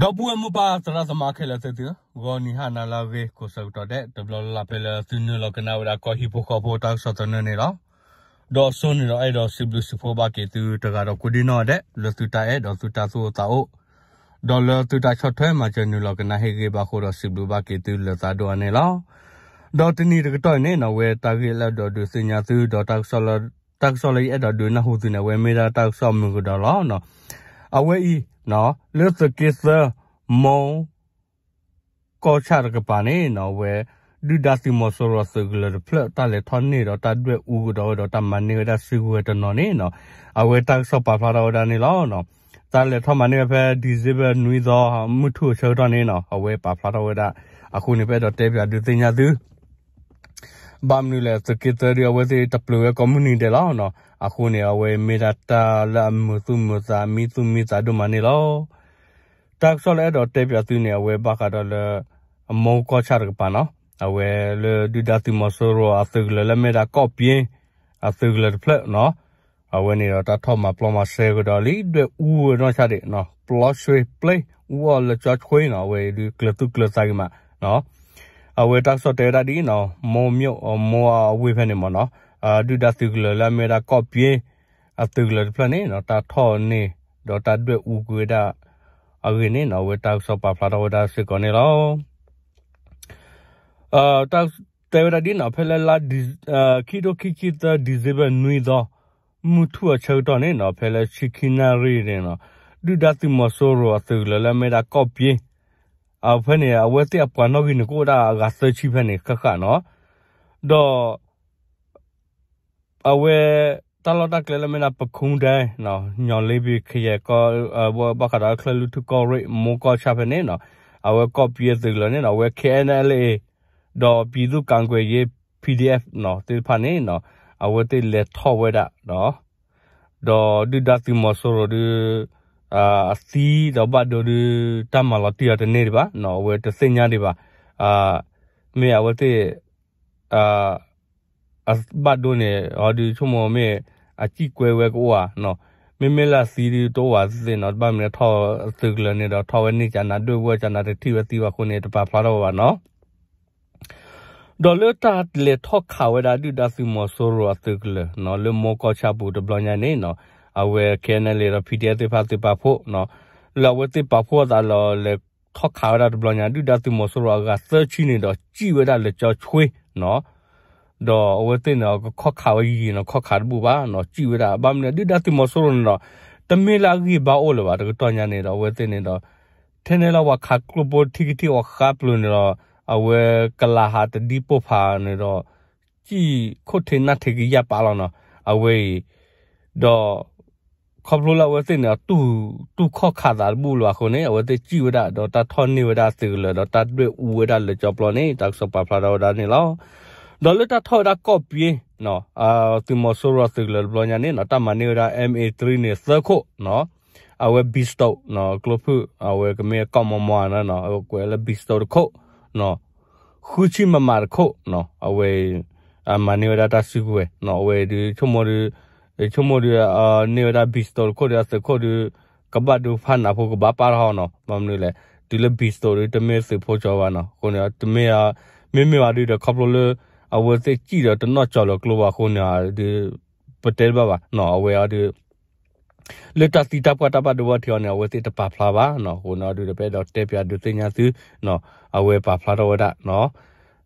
ဒီပုၢ်ဝဲၢ်မိၢ်ပၢ်သရၣ်သမါခဲလၢာ်သ့ၣ်သုဧၢ, ဂီၤနံၤဟါနၤလၢအဂ့ၤ ကိးဆၢကတီၢ်ဒဲး တဘျီလၢ်လၢ်ဖဲလၢသုနုာ်လီၤကနၣ်ဝဲဒၣ်ကီၢ်ဟံၣ်ဖိဃီဖိတၢ်ကစီၣ်သနၢၣ်န့ၣ်လီၤ. ဒီးစိန့ၣ်ဒီးအဲၣ်ဒိးစံးဘျုးစံးဖှိၣ်ဘၣ်က့ၤသုတဂၤဒီးကိးဒံၣ်နီၣ်ဒဲး လၢသုတၢ်အဲၣ်ဒီးသုတၢ်သူၣ်အိၣ်သးအိၣ် ဒီးလၢသုတၢ်ဆီၣ်ထွဲမၤစၢၤနုာ်လီၤကနၣ်ဟ့ၣ်ဂံၢ်ဘါအဃိဒီးစံးဘျုးဘၣ်က့ၤသုလၢသးဒိၣ်အါန့ၣ်လီၤ. ဒီးတနံၤတကတီၢ်အံၤန့ၣ်နီၣ် အဝဲတၢ်ဂ့ၢ်လၢအဲၣ်ဒိးဒုးသ့ၣ်ညါသု ဒီးတၢ်ကစီၣ်လၢယအဲၣ်ဒိးဒုးနၢ်ဟူသုန့ၣ် အဝဲမ့ၢ်ဒၣ်တၢ်ကစီၣ်မုာ်ကဒီးလီၤ. အဝဲအံၤ လၢသုးက့သၢ မိၢ် ကီၢ်ဆၣ်တကပၤန့ၣ်နီၣ် အဝဲ ဒုၣ်ဒါသုးမီၤစိရိၤသုးကလၢၤတဖျၢၣ် တၢ်လဲၤထီၣ်န့ၢ်ဒီးတၢ်ဒွဲၣ်အူကဒီးဝဲဒီးတၢ်မၤန့ၢ်ဝဲဒၣ်စုကဝဲၤတနီၤန့ၣ်နီၣ် အဝဲတၢ်ကစီၣ်ပာ်ဖျါထီၣ်ဝဲဒၣ်န့ၣ်လီၤ. တၢ်လဲၤထီၣ်မၤန့ၢ်ဝဲဖဲ December နွံသီ မုၢ်ထူၣ်အဆၢကတီၢ်န့ၣ်နီၣ် အဝဲပာ်ဖျါထီၣ်ဝဲဒၣ် အဃိန့ၣ် ပအဲၣ်ဒိးတဲပၠးဒုးသ့ၣ်ညါသု ဘၣ်မနုၤလဲၣ် သုးက့သၢဒုးအဝဲသ့ၣ်တပျုာ်ဝဲကိးမုၢ်နံၤဒဲးလီၤ. အဃိန့ၣ် အဝဲမ့ၢ်ဒၣ်တၢ်လၢအမုာ်သူၣ်မုာ်သး မံသူၣ်မံသးဒိၣ်မးန့ၣ်လီၤ. တၢ်ကစီၣ်လၢအဲၣ်ဒိးတဲပၠးသုန့ၣ် အဝဲဘၣ်ဃးဒီးလၢ အမိၢ်ကီၢ်ဆၣ်တကပၤနီၣ် အဝဲလၢဒုၣ်ဒါသုးမီၤစိရိၤအသုးကလၢၤလၢမ့ၢ်ဒၣ်ကီၢ်ပယ့ အသုးကလၢၤတဖျၢၣ်နီၣ် အဝဲန့ၣ်ဒီးတၢ်ထီၣ်မၤပျီမၤစဲကဒီးလံ ဒွဲၣ်အူဝဲနီၢ်ဆါဒံး ပျီဆွ့ပျ့ အူအီၣ်လၢကၠီဆွ့နီၣ် အဝဲဒုးကျၢၤသူၣ်ကျၢၤသးဂ့ၤမး အဝဲတၢ်ကစီၣ်တဲဝဲဒၣ်ဒ်အံၤနီၣ် မိၢ်မျိၣ် မိၢ်အဝ့ၢ်ဖဲန့ၣ်မ့ၢ်နီၣ် ဒုၣ်ဒါသုးကလၢၤလၢအမ့ၢ်ဝဲဒၣ်ကီၢ်ပယ့ အသုးကလၢၤတဖျၢၣ်န့ၣ်နီၣ် တၢ်ထီၣ်န့ၢ် ဒီးတၢ်ဒွဲၣ်အူကွံာ်ဝဲဒၣ် အဂ့ၢ်န့ၣ်နီၣ် အဝဲတၢ်ကစီၣ်ပာ်ဖျါထီၣ်ဝဲဒၣ်စ့ၢ်ကီးန့ၣ်လီၤ. တၢ်တဲဝဲဒၣ်ဒ်နီၣ် ဖဲလၢလါ ခံထိခံဆံသၢ December နွံသီ မုၢ်ထူၣ်အဆၢကတီၢ်န့ၣ်နီၣ် ဖဲလၢဆံခံနၣ်ရံၣ်န့ၣ်နီၣ် ဒုၣ်ဒါသုးမီၤစိရိၤအသုးကလၢၤလၢအမ့ၢ်ဒၣ်ကီၢ်ပယ့ အဖဲန့ၣ် အဝဲသ့ၣ်အပှၤနီၣ်ဂံၢ်န့ၣ် ကအိၣ်ဒၣ်အဂၤသၢဆံဖဲန့ၣ်ဃၣ်ဃၣ်နီၣ် ဒီး အဝဲ တၢ်လီၢ်တၢ်ကျဲလၢမ့ၢ်ဒၣ် ပခူၣ်ဒဲ ညီလ့ဘ့ၣ်ခယဲၢ်ကီၢ် ဘၣ်ဃးဒီးချၢၣ်လွံၢ်ထူၣ်ကီၢ်ရ့ၣ် မိၢ်ကီၢ်ဆၣ်ဖဲန့ၣ်နီၣ် အဝဲကီၢ်ပယ့သုးကလၢၤန့ၣ်နီၣ် အဝဲ K N L A ဒီး ပြည်သူ့ကာကွယ်ရေး P D F နီၣ် သ့ၣ်တဖၣ်န့ၣ်နီၣ် အဝဲသ့ၣ်လဲၤထီၣ်ဝဲဒၣ်ဒီး ဒီးဒုၣ်ဒါသုးမီၤစိရိၤဒုး အသံဒီးဘၣ်ဒိဒုး တၢ်မၤလီၤတံၢ်အီၤတန့ၢ်ဒံးဘၣ်နီၣ် အဝဲတသ့ၣ်ညါဒံးဘၣ် မ့ၢ်အဝဲသ့ၣ် အဘၣ်ဒိန့ၣ် အီၤဒုးဆိကမိၣ်မ့ၢ် အစံၣ်ကွဲဝဲကအိၣ်ဧါနီၣ် မ့မ့ၢ်လၢအသံဒုးတအိၣ်ဘၣ်သ့ၣ်နီၣ် တဘၣ်မနုၤထီၣ်သုးကလၢၤန့ၣ်ဒီးထီၣ်ဝဲန့ၢ်ကနၤဒွဲၣ်ဝဲကနၤတထံၣ်ဝဲသံဘၣ်အဃိန့ၣ် တပာ်ဖျါထီၣ်ဝဲဘၣ်နီၣ် ဒီးလၢတၢ်လဲၤထီၣ်ခးဝဲဒၣ်ဒုၣ်ဒါသုးမီၤစိရိၤအသုးကလၢၤနီၣ် လၢမိၢ်ကီၢ်ဆၣ်ပူၤတဘျီညါန့ၣ်နီၣ် အဝဲ K N L A ဒီး P D F သ့ၣ်တဖၣ်သုးပာ်ဖှိၣ်နီၣ် လၢအဝဲသ့ၣ်ပာ်ဖှိၣ်အသးလီၤလဲၤထီၣ်ခးဝဲဒၣ်တဘျီညါ ဒုၣ်ဒါသုးမီၤစိရိၤအဂၤသၢဆံန့ၣ်ဒီး စံၣ်ဝဲဒၣ်လၢကၠီဆွ့နီၣ် ဒီးအဝဲသ့ၣ်န့ၣ် ကခီၣ်ခးဝဲယံာ်ယံာ်နီၣ် ခီၣ်ခးတဘူၣ်ဘၣ်နီၣ် စံၣ်ဝဲဒၣ် ဘၣ်မနုၤဒုၣ်ဒါသုးမီၤစိရိၤန့ၣ်ဒီး တမ့ၢ်လၢအဂံၢ်ဘါအိၣ်လၢၤဘၣ် တကတီၢ်ညါန့ၣ်ဒီး အဝဲသ့ၣ်န့ၣ်ဒီး ထဲန့ၣ်လၢပှၤခးကျိၣ်ဖိထံကထံၣ်အီၤဃါပျုၤန့ၣ်ဒီး အဝဲကလၤဟးတဒံပိၢ်ဖးန့ၣ်ဒီး စံၣ်ခိၣ်ထံးနၢ်ထံးကယၢ်ပာ်လီၤနီၣ် အဝဲအံၤ ဒီး ခီဖျိလၢအဝဲသ့ၣ်န့ၣ် တူၢ်ခီၣ်ခးသးတဘူၣ်လၢၤဘၣ်အဃိန့ၣ် အဝဲသ့ၣ်စံၣ်ဝဲဒၣ် ဒီးတၢ်ထီၣ်န့ၢ်ဝဲဒၣ်သုးကလၢၤ ဒီးတၢ်ဒွဲၣ်အူဝဲဒၣ်လၢကၠီပျီန့ၣ် တၢ်ကစီၣ်ပာ်ဖျါထီၣ်ဝဲဒၣ်န့ၣ်လီၤ. ဒီးလၢတၢ်ထီၣ်ဝဲဒၣ်ကီၢ်ပယ့ သုးမီၤစိရိၤသုးကလၢၤတဘျီညါန့ၣ်နီၣ် တၢ်မၤန့ၢ်ဝဲဒၣ် M A three န့ၣ်သၢခိၣ်နီၣ် အဝဲ pistol နီၣ် ကျိဖုၣ် အဝဲကမ့ၢ်ကီၢ်မီမီနီၣ် အဝဲကွဲးလၢ pistol တခိၣ်နီၣ် ဃုဆံ MM တခိၣ်နီၣ် အဝဲ အမၤန့ၢ်ဝဲဒၣ်တၢ်စုကဝဲၤနီၣ် အဝဲဒုး ဆိကမိၣ်ဒုး ဆိကမိၣ်ဒုး န့ၢ်ဝဲဒၣ် pistol တခိၣ်ဒုး အသုးခိၣ်ဒုး ကဘၣ်ဒိဖးနးဖိကဘၣ်ပာ်ထီၣ်နီၣ် ဘၣ်မနုၤလဲၣ် တုၤလၢ pistol ဒုး တမ့ၢ်သုးဖိကၠီဘၣ်နီၣ် အဃိန့ၣ် တမ့ၢ် မ့မ့ၢ်ဘၣ်ဒုးဒီး ခီဖျိလၢ အဝဲသ့ၣ်စံၣ်ဒီးတနီၣ်ကၠီလၢၤကျိဘၣ်အဃိန့ၣ် ဒုး ပတဲတဘၣ်ဘၣ်နီၣ် အဝဲအီၤဒုး လၢတၢ်သံတၢ်ပှၢ်တၢ်ဘၣ်ဒိဘၣ်ထံးအီၤန့ၣ် အဝဲသ့ၣ်တပာ်ဖျါဘၣ်နီၣ် အဃိန့ၣ်အီၤဒုးဒီး ပအဲၣ်ဒိးတဲပၠးဒုးသ့ၣ်ညါသုနီၣ် အဝဲပာ်ဖျါထီၣ်ဝဲဒၣ်နီၣ်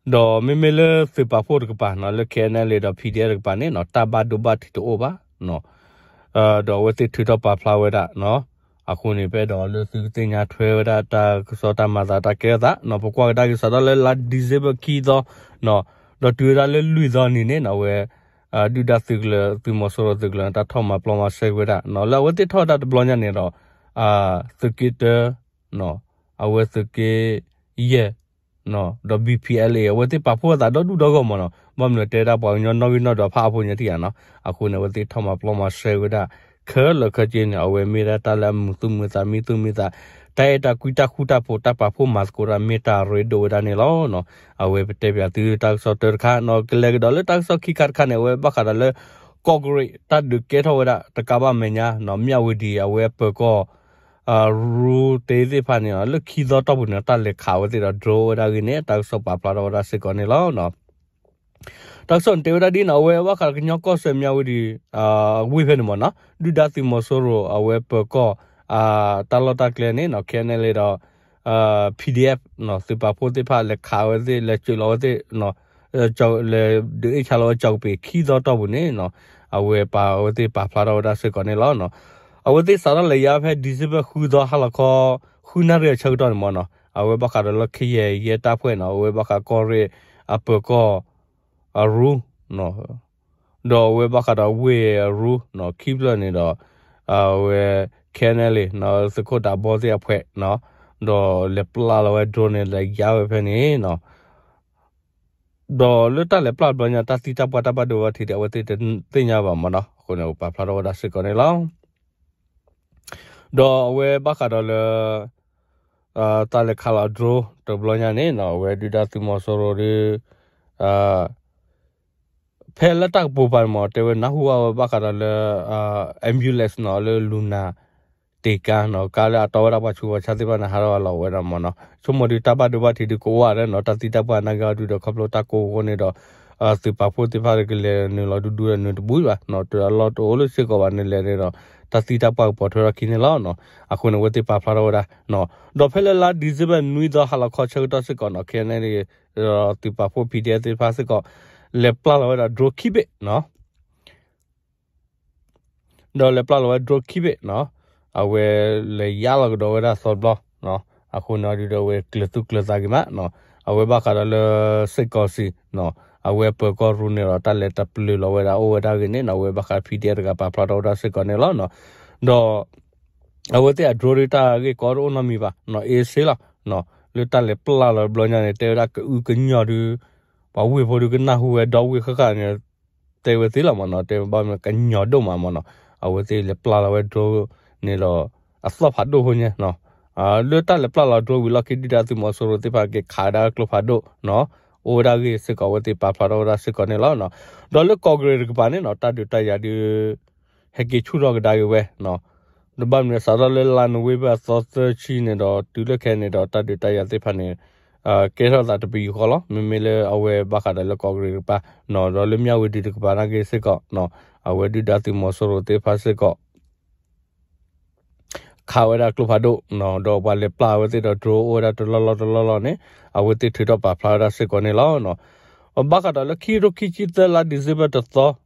ဒီးမ့မ့ၢ်လၢသုးပာ်ဖှိၣ်တကပၤနီၣ် လၢ K N L A ဒီး P D F တကပၤန့ၣ်နီၣ် တၢ်ဘၣ်ဒိဘၣ်ထံးတအိၣ်ဘၣ်နီၣ် ဒီးအဝဲသ့ၣ်ထုးထီၣ်ပာ်ဖျါဝဲဒၣ်နီၣ် အဃိန့ၣ် ပအဲၣ်ဒိးလၢသုကသ့ၣ်ညါထွဲဝဲဒၣ်တၢ်ကစီၣ်တၢ်မၤသးတၢ်ကဲထီၣ်သးနီၣ် ပကွၢ်ကဒါက့ၤစးထီၣ်လၢလါ December ခံသီနီၣ် ဒီးတုၤဝဲဒၣ်လၢလွံၢ်သီနံၤန့ၣ်နီၣ် အဝဲ ဒုၣ်ဒါသုးကလၢၤ သုးမီၤစိရိၤသုးကလၢၤန့ၣ် တၢ်ထီၣ်မၤပျီမၤစဲဝဲဒၣ်နီၣ် လၢအဝဲသ့ၣ်ထီၣ်ဝဲဒၣ်တဘျီညါန့ၣ်ဒီး သုးက့တၢ အဝဲသုးက့ယဲၢ် ဒီး B P L A အဝဲသ့ၣ်ပာ်ဖှိၣ်အသးဒီဒူၣ်ဒီဂီၢ်မးနီၣ် ဘၣ်မနုၤတဲဒၣ်ပှၤကညီနီၣ်ဂံၢ်နီၣ်ဒွးဖးအါဖိညါထံၣ်ဧါနီၣ် အဃိန့ၣ် အဝဲသ့ၣ်ထီၣ်မၤပျီမၤစဲဝဲဒၣ် ခဲလၢာ်ခဲဆ့န့ၣ် အဝဲမ့ၢ်ဒၣ်တၢ်လၢအမုာ်သူၣ်မုာ်သးမံသူၣ်မံသး တၢ်အဲၣ်တၢ်ကွံတၢ်ဃူတၢ်ဖိးတၢ်ပာ်ဖှိၣ်မၤသကိးတၢ်မ့ၢ်တၢ်ရ့ဒိၣ်ဝဲဒၣ်န့ၣ်လီၤနီၣ် အဝဲပတဲပၠးသုတၢ်ကစီၣ်တၢတခါနီၣ် ကလဲၤကဒီးလၢတၢ်ကစီၣ်ခံခါတခါန့ၣ် အဝဲဘၣ်ဃးဒီးလၢ ကီၢ်ကရ့း တၢ်ဒုးကဲထီၣ်ဝဲဒၣ်တကးဘၣ်မဲာ်ညါနီၣ် မၠၣ်ဝတံၤ အဝဲအပၢၤကီၢ် ရူတ့သ့ၣ်တဖၣ်န့ၣ် လၢခံသီတီၢ်ပူၤန့ၣ် တၢ်လဲၤခးဝဲသ့ၣ်ဒီး drone ဝဲဒၣ်ဂ့ၢ်န့ၣ် တၢ်ကစီၣ်ပာ်ဖျါထီၣ်ဝဲဒၣ်စ့ၢ်ကီးန့ၣ်လီၤ. တၢ်ကစီၣ်န့ၣ်တဲဝဲဒၣ်ဒ်န့ၣ် အဝဲဘၣ်ဃးဒီးကညီကီၢ်စဲၣ် မၠၣ်ဝတံၣ် ဝ့ၢ်ဖဲန့ၣ်မ့ၢ်နီၤ ဒုၣ်ဒါသုးမီၤစိရိၤ အဝဲပၢၤကီၢ် တၢ်လီၢ်တၢ်ကျဲန့ၣ်နီၤ ခဲန့ၣ်လံဒီး PDF နီၤ သုးပာ်ဖှိၣ်သ့ၣ်တဖၣ်လဲၤခးဝဲသ့ၣ် လဲၤစၢးလီၤဝဲသ့ၣ် လဲၤဒုးအ့ၣ်ဆါလီၤဝဲကၠီကပ့ၤခံသီတီၢ်ပူၤန့ၣ်နီၤ အဝဲပာ်ဝဲသ့ၣ်ပာ်ဖျါထီၣ်ဝဲဒၣ်စ့ၢ်ကီးန့ၣ်လီၤ. အဝဲသ့ၣ်စးထီၣ်လဲၤယါဖဲ December ဃုသီဟါလီၤခီ ဃုနၣ်ရံၣ်အဆၢကတီၢ်န့ၣ်မ့ၢ်နီၤ အဝဲဘၣ်ဃးဒီးလၢ ခယဲၢ်ယဲၢ် တပ်ဖွဲ့နီၤ အဝဲဘၣ်ဃးကီၢ်ရ့ၣ်အပၢၤကီၢ် အရူ ဒီးအဝဲဘၣ်ဃးဒီးဝ့ၢ်အရူ ခံဖျၢၣ်န့ၣ်ဒီး အဝဲ ခဲန့ၣ်လံ သုးခိၣ်ဒးဘီသ့ၣ်အဖှဲးနီၤ ဒီးလဲၤပျၢ်လီၤဝဲ drone န့ၣ် လဲၤယါဝဲဖဲန့ၣ်နီၤ ဒီးလၢတၢ်လဲၤပျၢ်ဘျီညါ တၢ်သံတၢ်ပှၢ်တၢ်ဘၣ်ဒိဘၣ်ထံးဒီး အဝဲသ့ၣ်တသ့ၣ်ညါဘၣ်မ့ၢ်နီၤ အဃိန့ၣ် ပာ်ဖျါထီၣ်ဝဲဒၣ်စ့ၢ်ကီးန့ၣ်လီၤ. ဒီးအဝဲဘၣ်ဃးဒီးလၢ တၢ်လဲၤခးလီၤ drone တဘျီညါန့ၣ်နီၤ အဝဲဒုၣ်ဒါသုးမီၤစိရိၤဒီး ဖဲလၢတၢ်ကပိာ်ပၤန့ၣ်မ့ၢ် တဲဝဲနၢ်ဟူဘၣ်ဝဲဘၣ်ဃးဒီးလၢ ambulance နီၤ လၢလူၤနၤတ့ၢ်ကါနီၤ ကါလၢအတီဝဲဒၣ်ပှၤဆူးပှၤဆါသ့ၣ်တဖၣ်န့ၣ် ဟးထီၣ်လီၤဝဲဒၣ်မ့ၢ်နီၤ ဆိကမိၣ်ဒီး တၢ်ဘၣ်ဒိဘၣ်ထံးဒီးကဝးဒီးနီၤ တၢ်သံတၢ်ပှၢ်နာ်က့အီၤဒုးဒီး ခီဖျိတၢ်ကိးဃိန့ၣ်ဒီး သုးပာ်ဖှိၣ်သ့ၣ်တဖၣ်ကလဲၤနုာ်လီၤဒူဒူဒီးနုာ်တဘူးဘၣ်နီၤ တၢ်လီၢ်တအိၣ်လၢစ့ၢ်ကီးဘၣ်န့ၣ်လဲၣ်န့ၣ်ဒီး တၢ်သံတၢ်ပှၢ်ကပိာ်ထွဲထီၣ်ခံန့ၣ်လီၤ. အဃိန့ၣ် အဝဲသ့ၣ်ပာ်ဖျါထီၣ်ဝဲဒၣ် ဒီးဖဲလၢလါ December နွံသီဟါလီၤခီဆၢကတီၢ်စ့ၢ်ကီးနီၤ ခဲန့ၣ် သုးပာ်ဖှိၣ် PDF သ့ၣ်တဖၣ်စ့ၢ်ကီး လဲၤပျၢ်လီၤဝဲဒၣ် drone ခံဘ့ၣ်နီၤ ဒီးလဲၤပျၢ်လီၤဝဲ drone ခံဘ့ၣ်နီၤ အဝဲလဲၤယါလီၤကဒီးဝဲဒၣ်သီတဘျီ အဃိန့ၣ်အီၤဒုးဒီး အဝဲကျၢၤသူၣ်ကျၢၤသးဂ့ၤမးနီၤ အဝဲဘၣ်ဃးဒီးလၢ စ့ၢ်ကီးစံး အဝဲပၢၤကီၢ်ရူန့ၣ်ဒီး တၢ်လဲၤတပျုာ်လီၤဝဲဒၣ်အိၣ်ဝဲဒၣ်ဂ့ၢ်န့ၣ်နီၤ အဝဲဘၣ်ဃး PDF တဂၤပာ်ဖျါထီၣ်ဝဲဒၣ်စ့ၢ်ကီးန့ၣ်လီၤ. ဒီး အဝဲသ့ၣ်အ drone ဒုးတၢ်ဂ့ၢ်ကီတအိၣ်နီတမံၤဘၣ်နီၤ အ့စ့လီၤ လၢတၢ်လဲၤပျၢ်လီၤဘျီညါန့ၣ် တဲဝဲဒၣ်ကအုကညီၢ်ဒုး ပှၤဝ့ၢ်ဖိဒုးကနၢ်ဟူဝဲဒီဝ့ၢ်ဃၣ်ဃၣ်န့ၣ် တဲဝဲသ့လီၤမ့ၢ်နီၤ တဲဘၣ်မ့ၢ်ကညီၢ်ဒိၣ်မးမ့ၢ်နီၤ အဝဲသ့ၣ်လဲၤပျၢ်လီၤဝဲ drone န့ၣ်ဒီး အသီၣ်ဖးဒိၣ်ဖိညါ လၢတၢ်လဲၤပျၢ်လီၤ drone ဝံၤလီၢ်ခံ ဒုၣ်ဒါသုးမီၤစိရိၤသ့ၣ်တဖၣ်က့ၤခးဝဲဒၣ်ကျိဖးဒိၣ်နီၤ အိၣ်ဝဲဒၣ်ဂ့ၢ်စ့ၢ်ကီး အဝဲသ့ၣ်ပာ်ဖျါထီၣ်ဝဲဒၣ်စ့ၢ်ကီးန့ၣ်လီၤ. ဒီးလၢကီၢ်ကရ့ၣ်တကပၤန့ၣ်နီၤ တၢ်ဒုးတၢ်ယၤဒုး ဟဲက့ၤဆူၣ်ထီၣ်ကဒါက့ၤဝဲ တဘၣ်မနုၤစးထီၣ်လၢလါနိၣ်ဝ့ဘၢၣ်အသီသၢဆံန့ၣ်ဒီး တုၤလၢခဲအံၤန့ၣ်ဒီး တၢ်ဒုးတၢ်ယၤသ့ၣ်တဖၣ်န့ၣ် ကဲထီၣ်သးတပယူာ်ဃီလီၤ. မ့မ့ၢ်လၢအဝဲဘၣ်ဃးဒီးလၢကီၢ်ကရ့ၣ်တကပၤ ဒီးလၢမၠၣ်ဝတံၣ်တကပၤနာ်က့စ့ၢ်ကီး အဝဲဒုၣ်ဒါသုးမီၤစိရိၤသ့ၣ်တဖၣ်စ့ၢ်ကီး ခးဝဲဒၣ်ကျိဖးဒိၣ် ဒီးပှၤလဲၤပျၢ်ဝဲသ့ၣ်ဒီး drone အိၣ်ဝဲဒၣ်တလီၢ်လီၢ်တလီၢ်လီၢ်န့ၣ် အဝဲသ့ၣ်ထုးထီၣ်ပာ်ဖျါဝဲဒၣ်စ့ၢ်ကီးန့ၣ်လီၤ. ဘၣ်ဃးဒီးလၢခံကထိခံဆံသၢလါ December တသီ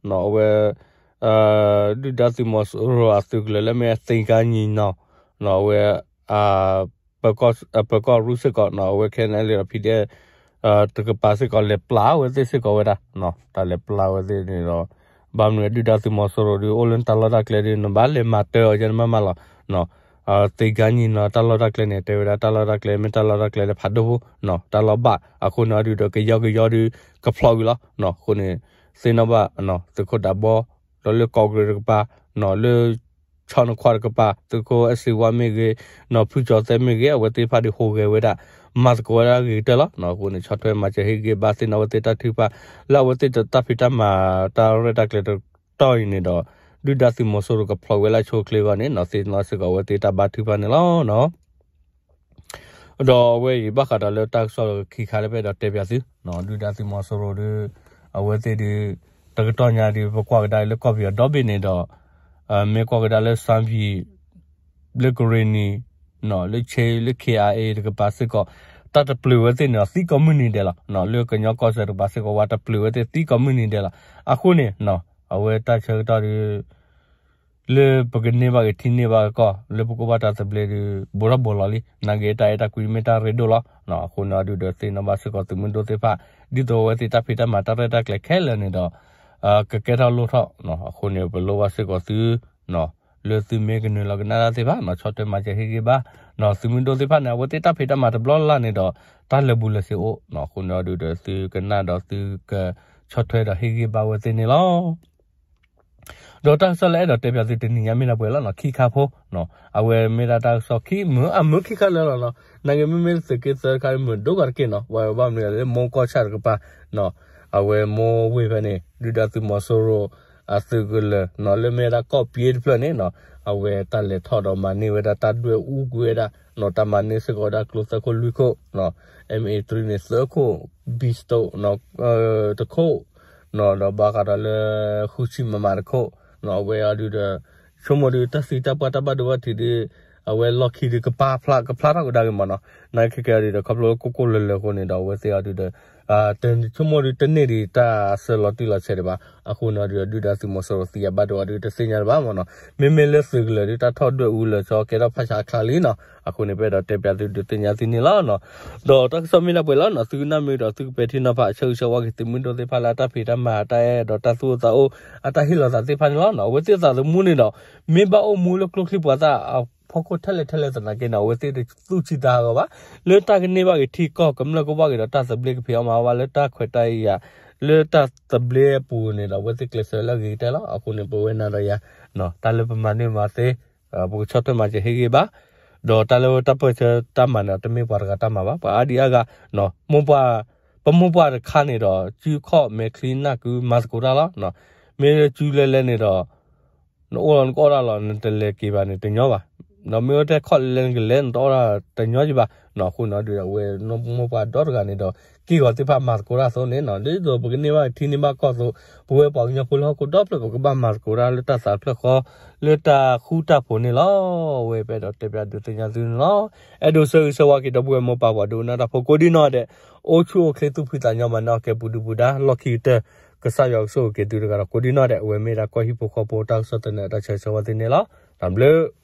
အဝဲ ဒုၣ်ဒါသုးမီၤစိရိၤအသုးကလၢၤလၢမ့ၢ်သ့ကါညီနီၤ အဝဲ ပၢၤကီၢ်ရူစ့ၢ်ကီး အဝဲ ခဲန့ၣ်လံဒီး PDF တကပၤစ့ၢ်ကီး လဲၤပျၢ်ဝဲသ့ၣ်စ့ၢ်ကီးဝဲဒၣ် တၢ်လဲၤပျၢ်ဝဲသ့ၣ်န့ၣ်ဒီး ဘၣ်မနုၤဒုၣ်ဒါသုးမီၤစိရိၤဒုး အိၣ်လၢတၢ်လီၢ်တၢ်ကျဲဒုး နဘၣ်လဲၤမၤတၢ်အီၤယဲၢ်နမးမးလီၤ. သ့ကါညီနီၤ တၢ်လီၢ်တၢ်ကျဲန့ၣ် တဲဝဲဒၣ်တၢ်လီၢ်တၢ်ကျဲ မ့ၢ်တၢ်လီၢ်တၢ်ကျဲလၢဖးဒိၣ်ဖိ တၢ်လီၢ်ဘၣ် အဃိန့ၣ်အီၤဒုးဒီး ကယီကယီဒုး ကဖျိးဝံၤလီၤ. အဃိန့ၣ် သ့ၣ်နီၣ်ဘၣ် သုးခိၣ်ဒးဘီ ဒီးလၢကီၢ်ကရ့ၣ်တကပၤ လၢ ဆီနခွါတကပၤ သုးခိၣ်အဲၣ်စ့ဝါ မ့ၢ်ဂ့ၤ နီၢ်ဖုကၠီၤသဲမ့ၢ်ဂ့ၤ အဝဲသ့ၣ်တဖၣ်ဒုးဟူးဂဲၤဝဲဒၣ် မၤသကိးဝဲဒၣ်ဂ့ၤကတၢၢ်လီၤ. အဃိန့ၣ် ဆီၣ်ထွဲမၤစၢၤဟ့ၣ်ဂံၢ်ဘါသ့ၣ်နီၣ်ဝဲသ့ၣ်တၢ်ထုကဖၣ် လၢအဝဲသ့ၣ်တၢ်ဖံးတၢ်မၤတၢ်ရဲၣ်တၢ်ကျဲၤတတီၤအံၤန့ၣ်ဒီး ဒုၣ်ဒါသုးမီၤစိရိၤကဖျိးဝဲလၢအဆိအချ့အဂီၢ်န့ၣ် သ့ၣ်နီၣ်စ့ၢ်ကီးအဝဲသ့ၣ်တၢ်ဘါထုကဖၣ်န့ၣ်လီၤ. ဒီးအဝဲအံၤဘၣ်ဃးဒီးလၢတၢ်ကစီၣ်လၢခံခါလၢပအဲၣ်ဒိးတဲပၠးသု ဒုၣ်ဒါသုးမီၤစိရိၤဒီး အဝဲသ့ၣ်ဒီး တကတီၢ်ညါဒီး ပကွၢ်ကဒါလၢကီၢ်ပယီၤဒီဘ့ၣ်န့ၣ်ဒီး မ့ၢ်ကွၢ်ကဒါလၢ စၣ်ဖံး လၢကရ့ၣ်နံၤ လၢဆ့ လၢ KIA တကပၤစ့ၢ်ကီး တၢ်တပျုာ်ဝဲသ့ၣ်န့ၣ်ဒီး သံကိးမုၢ်နံၤဒဲးလီၤ. လၢကညီကီၢ်စဲၣ်တကပၤစ့ၢ်ကီး ဝဲတပျုာ်ဝဲသ့ၣ်သံကိးမုၢ်နံၤဒဲးလီၤ. အဃိန့ၣ် အဝဲတၢ်ဆၢကတီၢ်ဒီး လၢပကန့ၢ်ဘၣ်က့ၤထံန့ၢ်ဘၣ်ကီၢ် လၢပကအိၣ်ဘၣ်တၢ်သဘျ့ဒီး ဘူးထီၣ်ဘူးလီၤလံ. နာ်က့တၢ်အဲၣ်တၢ်ကွံမ့ၢ်တၢ်ရ့ဒိၣ်လီၤ. အဃိန့ၣ်အီၤဒုးဒီးသ့ၣ်နီၣ်ဘၣ်စ့ၢ်ကီးသုးမုၢ်ဒိၣ်သ့ၣ်တဖၣ် ဒ်သိးအဝဲသ့ၣ်တၢ်ဖံးတၢ်မၤတၢ်ရဲၣ်တၢ်ကျဲၤခဲလၢာ်န့ၣ်ဒီး ကကဲထီၣ်လိၣ်ထီၣ်. အဃိန့ၣ် ပလိၣ်ဘၣ်စ့ၢ်ကီးသု လၢသုမ့ၢ်ကနုာ်လီၤကနၣ်တၢ်သ့ၣ်တဖၣ် ဆီၣ်ထွဲမၤစၢၤဟ့ၣ်ဂံၢ်ဘါ သုးမုၢ်ဒိၣ်သ့ၣ်တဖၣ်န့ၣ် အဝဲသ့ၣ်တၢ်ဖံးတၢ်မၤတဘျီလၢ်လၢ်န့ၣ်ဒီး တၢ်လၢာ်ဘူးလၢာ်စ့အိၣ်. အဃိန့ၣ်အီၤဒုးဒီးသုကနၣ်ဒီးသုကဆီၣ်ထွဲဒီးဟ့ၣ်ဂံၢ်ဘါဝဲသ့ၣ်န့ၣ်လီၤ. ဒီးတၢ်ကစီၣ်လၢအဲၣ်ဒိးတဲပၠးသုတနံၤညါမ့ၢ်ဒၣ်ပှဲၤလီၤနီၤ ခံခါဖိ အဝဲမ့ၢ်ဒၣ်တၢ်ကစီၣ်ခံမုာ်အမုာ်ခံခါလၢာ်လီၤနီၤ နာ်က့မ့မ့ၢ်သုးက့သၢတခါမုာ်ဒိၣ်ကီးတက့ၢ်နီၤ ဝဲဘၣ်မနုၤလၢမိၢ်ကီၢ်ဆၣ်တကပၤ အဝဲမိၢ်ဝ့ၢ်ဖဲန့ၣ် ဒုၣ်ဒါသုးမီၤစိရိၤ အသုးကလၢၤနီၤ လၢမ့ၢ်ဝဲဒၣ်ကီၢ်ပယ့ၣ်တဖျၢၣ်န့ၣ်နီၤ အဝဲတၢ်လဲၤထီၣ်ဒီးမၤန့ၢ်ဝဲဒၣ်တၢ်ဒွဲၣ်အူကွံာ်ဝဲဒၣ်နီၤ တၢ်မၤန့ၢ်စ့ၢ်ကီးဝဲဒၣ်ကျိသၢခိၣ်လွံၢ်ခိၣ်နီၤ M A three န့ၣ်သၢခိၣ် pistol နီၤ တခိၣ်နီၤ ဒီးဘၣ်ဃးဒီးလၢ ဃုဆံ မမ တခိၣ်နီၤ အဝဲအီၤဒုးဒီး ဆိကမိၣ်ဒုး တၢ်သံတၢ်ပှၢ်တၢ်ဘၣ်ဒိဘၣ်ထံးဒုး အဝဲလီၢ်ခံဒုးကပာ်ဖျါ ကဖျါထီၣ်ကဒါက့ၤမးနီၤ နာ်က့ခဲကဲအီၤဒုးဒီး ခီဖျိလၢကိၢ်ကိၢ်လၢၤလၢၤအဃိန့ၣ်ဒီး အဝဲသ့ၣ်အီၤဒုးဒီး တဆိကမိၣ်ဒုးတန့ၢ်ဒံးတၢ်ဆၢလီၤတံၢ်လီၤဆဲးဒံးဘၣ် အဃိန့ၣ်အီၤဒုးဒီး ဒုၣ်ဒါသုးမီၤစိရိၤသံအဘၣ်ဒိအီၤဒုးတသ့ၣ်ညါလၢၤဘၣ်မးနီၤ မ့မ့ၢ်လၢသုးကလၢၤဒုး တၢ်ထီၣ်ဒွဲၣ်အူလၢာ်ဆီကဲထီၣ်ဖးဆါအချါလံနီၤ အဃိန့ၣ် ပအဲၣ်ဒိးတဲပၠးသုဒုးသ့ၣ်ညါသုန့ၣ်လီၤနီၤ ဒီးတၢ်ကစီၣ်မ့ၢ်ဒၣ်ပှဲၤလီၤနီၤ သုကနၣ်မ့ၢ်ဒီး သုကပဲာ်ထံနီၤဖး ဆၢဂ့ၤဆၢဝါက့ၤသုးမုၢ်ဒိၣ်သ့ၣ်တဖၣ်လၢအတၢ်ဖံးတၢ်မၤ တၢ်အဲၣ်ဒီးတၢ်သူၣ်အိၣ်သးအိၣ် အတၢ်ဟ့ၣ်လီၤသးသ့ၣ်တဖၣ်န့ၣ်လီၤနီၤ အဝဲသ့ၣ်သးသမူန့ၣ်ဒီး မ့ၢ်ဘၣ်အိၣ်မူလၢကျိချံမျိာ်သၣ်အဖီခိၣ်ထဲလဲၣ်ထဲလဲၣ်သနာ်က့န့ၣ် အဝဲသ့ၣ်တသူၣ်ဆံးသးဟးဂီၤဘၣ် လၢတၢ်ကန့ၢ်ဘၣ်က့ၤထံကီၢ်ကမျၢၢ်ကဘၣ်က့ၤဒီးတၢ်သဘျ့ကဖံးအီၣ်မၤအီၣ်ဘၣ်လၢတၢ်ခွဲးတၢ်ယာ် လၢတၢ်သဘျ့အပူၤန့ၣ်ဒီး အဝဲသ့ၣ်ကျဲးစၢးလၢအဂ့ၤကတၢၢ်လီၤ အဃိန့ၣ် ပဝဲနၤဒီးယၤ တၢ်လၢပမၤန့ၢ်မၤသ့ ပကဆီၣ်ထွဲမၤစၢၤဟ့ၣ်ဂံၢ်ဘါ ဒီးတၢ်လၢတၢ်ပၢၢ်ဆၢတၢ်မၤန့ၣ် တမ့ၢ်ပှၤတဂၤတၢ်မၤဘၣ် ပှၤအါဒံအါဂၤ မိၢ်ပှၢ် ပမိၢ်ပှၢ်တခါန့ၣ်ဒီး စုခီၣ်မဲာ်ချံနၢ်ကုမၤသကိးတၢ်လီၤ မ့ၢ်စုလဲၤလဲၤန့ၣ်ဒီး နအိၣ်လီၤနကအီၣ်တၢ်လီၤ နတလဲၤက့ၤဘၣ်န့ၣ်တညီဘၣ် ဒီးမ့ၢ်အိၣ်ထဲခီၣ်လဲၤလဲၤနကလဲၤ နတအီၣ်တၢ်တညီက့ၤဘၣ် အဃိန့ၣ်ဒီး အဝဲမိၢ်ပှၢ်ဒီတဂၤန့ၣ်ဒီး က့ၢ်ဂီၤသ့ၣ်တဖၣ်မၤသကိးတၢ်အသိးန့ၣ် ဒ်သိးပကန့ၢ်ဘၣ်ထံန့ၢ်ဘၣ်ကီၢ်အသိး ပဝဲပှၤကညီဖိလၢဟီၣ်ခိၣ်ဒီဖျၢၣ် ပကဘၣ်မၤသကိးတၢ်လၢတၢ်သးတဖျၢၣ်ဃီ လၢတၢ်ဃူတၢ်ဖိးန့ၣ်လီၤ. အဝဲပအဲၣ်ဒိးတဲပၠးဒုးသ့ၣ်ညါသုန့ၣ်လီၤ. အဲၣ်ဒိးဆၢဂ့ၤဆၢဝါက့ၤဒီပုၢ်ဝဲၢ်မိၢ်ပၢ်ပှၤဒိကနၣ်တၢ်ဖိကိးဒံနီၢ်ဒဲး အိၣ်ဆူၣ်အိၣ်ချ့သူၣ်ဖှံသးညီမၤနၢၤအီၣ်ကဲပူၤဒုပူၤဒါ လီၢ်ခံကတၢၢ် ကစၢ်ယွၤကဆိၣ်ဂ့ၤက့ၤသုတဂၤဒီးကိးဒံနီၢ်ဒဲး အဝဲမ့ၢ်ဒၣ်ကီၢ်ဟံၣ်ဖိဃီဖိတၢ်ကစီၣ်သန့အတၢ်ဆၢဂ့ၤဆၢဝါသုန့ၣ်လီၤ. တၢ်ဘျုး